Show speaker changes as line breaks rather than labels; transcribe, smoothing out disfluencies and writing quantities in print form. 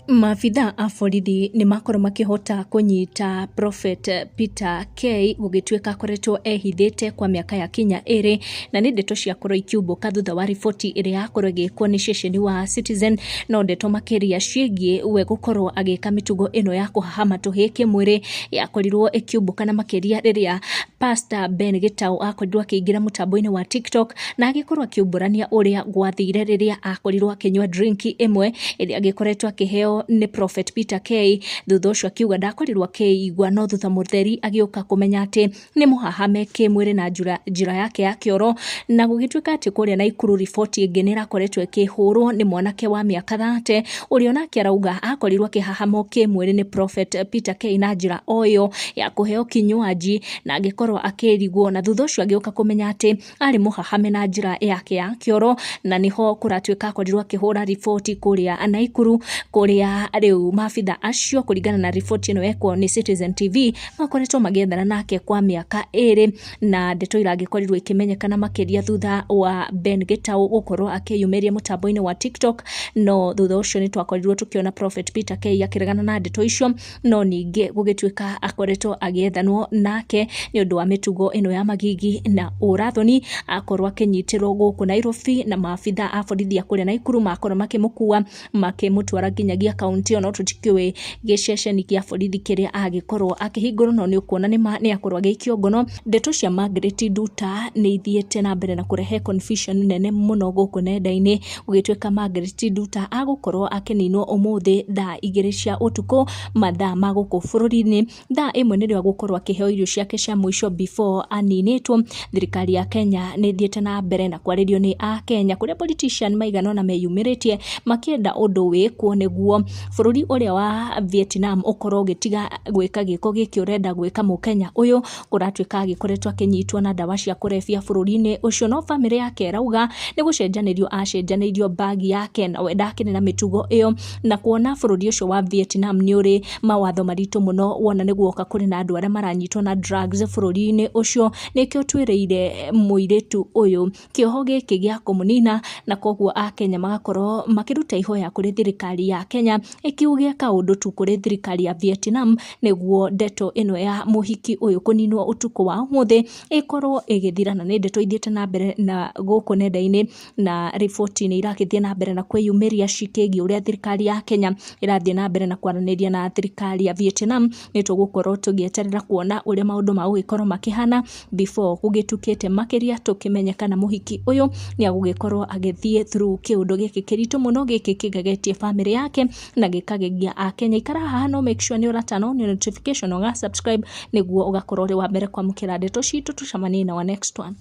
Maabitha a borithi nĩ makorwo makĩhota kũnyita Prophet Peter K gũgĩtuĩka akoretwo ehithĩte kwa mĩaka ya kinya ĩrĩ, na nĩ ndeto ciakorwo ikiumbũka thutha wa riboti ĩrĩa yakorwo ĩgĩkwo nĩ ceceni wa Citizen, no ndeto makĩria ciĩgiĩ we gũkorwo agĩka mĩtugo ĩno ya kũhahama tũhĩĩ kĩmwĩrĩ yakorirwo ĩkiumbũka na makĩria rĩrĩa Pastor Ben Gĩtaũ akorirwo akĩingĩra mũtambo-inĩ wa TikTok na agĩkorwo akiumbũrania ũrĩa gwathire rĩrĩa akorirwo akĩnyua drink ĩmwe ĩrĩa agĩkoretwo akĩheo nĩ Prophet Peter K. Thutha ũcio akiuga ndakorirwo akĩigua, no thutha mũtheri agĩũka kũmenya atĩ nĩ mũhahame kĩmwĩrĩ na njĩra yake ya kĩoro, na gũgĩtuĩka atĩ kũrĩa Naikuru riboti ĩngĩ nĩ ĩrakoretwo ĩkĩhũrwo nĩ mwanake wa mĩaka 30 ũrĩa onake arauga akorirwo akĩhahamwo kĩmwĩrĩ nĩ Prophet Peter K na njĩra o ĩyo ya kũheo kinywaji na agĩkorwo akĩrigwo, na thutha ũcio agĩũka kũmenya atĩ arĩ mũhahame na njĩra yake ya kĩoro, na nĩho kũratuĩka akorirwo akĩhũra riboti kũrĩa Naikuru, kũrĩa rĩu maabitha acio kũringana na riboti ĩno yekwo nĩ Citizen TV makoretwo magĩethana nake kwa mĩaka 2, na ndeto iragĩkorirwo ikĩmenyekana makĩria thutha wa Ben Gĩtaũ gũkorwo akĩyumĩria mũtambo-inĩ wa TikTok. No thutha ũcio nĩ twakorirwo tũkĩona Prophet Peter K akĩregana na ndeto icio, no ningĩ gũgĩtuĩka akoretwo agĩethanwo nake nĩ ũndũ wa mĩtugo ĩno ya magigi na ũrathoni, akorwo akĩnyitĩrwo gũkũ Nairobi na maabitha a borithi a kũrĩa Naikuru makorwo makĩmũkua makĩmũtwara nginyagia kaunti ĩyo, no tũtikĩũĩ gĩceceni kĩa borithi kĩrĩa agĩkorwo akĩhingũrwo, no nĩ ũkuona nĩ akorwo agĩikio ngono. Ndeto cia Margaret Nduta nĩ ithiĩte na mbere na kũrehe confusion nene mũno gũkũ nenda-inĩ, gũgĩtuĩka Margaret Nduta agũkorwo akĩninwo ũmũthĩ thaa 2 cia ũtukũ mathaa ma gũkũ bũrũri-inĩ, thaa 1 nĩrĩo agũkorwo akĩheo irio ciake cia mũico before aninĩtwo. Thirikari ya Kenya nĩ ĩthiĩte na mbere na kwarĩrio nĩ a Kenya, kũrĩa politician maigana ũna meyumĩrĩtie makĩenda ũndũ wĩkwo nĩguo bũrũri ũrĩa wa Vietnam ũkorwo ũgĩtiga gwĩka gĩko gĩkĩ ũrenda gwĩka mũkenya ũyũ kũratuĩka agĩkoretwo akĩnyitwo na ndawa cia kũrebia bũrũri-inĩ ũcio. No bamĩrĩ yake ĩrauga nĩ gũcenjanĩrio acenjanĩirio bagi yake na we ndakĩrĩ na mĩtugo ĩyo, na kuona bũrũri ũcio wa Vietnam nĩ ũrĩ mawatho maritũ mũno, wona nĩ guoka kũrĩ na andũ arĩa maranyitwo na drugs bũrũri-inĩ ũcio, nĩkĩo twĩrĩire mũirĩtu ũyũ kĩoho gĩkĩ gĩa kũmũnina, na koguo akenya magakorwo makĩruta ihoya kũrĩ thirikari ya Kenya ĩkiuge kaũndũ tu kũrĩ thirikari ya Vietnam nĩguo ndeto ĩno ya mũhiki ũyũ kũninwo ũtukũ wa ũmũthĩ ĩkorwo ĩgĩthira. Na nĩ ndeto ithiĩte na mbere na gũkũ nenda-inĩ, na riboti nĩ iragĩthiĩ na mbere na kwĩyumĩria cikĩgiĩ ũrĩa thirikari ya Kenya ĩrathiĩ na mbere na kwaranĩria na thirikari ya Vietnam. Nĩ tũgũkorwo tũgĩeterera kuona ũrĩa maũndũ magũgĩkorwo makĩhana before gũgĩtukĩte makĩria, tũkĩmenye kana mũhiki ũyũ nĩ agũgĩkorwo agĩthiĩ through kĩũndũ gĩkĩ kĩritũ mũno gĩkĩ kĩgegetie bamĩrĩ yake na gĩkagegia akenya. Ikara haha no make sure nĩ ũratana on notification, ũga subscribe nĩguo ũgakorwo ũrĩ wa mbere kwamũkĩra ndeto citũ. Tũcemanie na wa next one.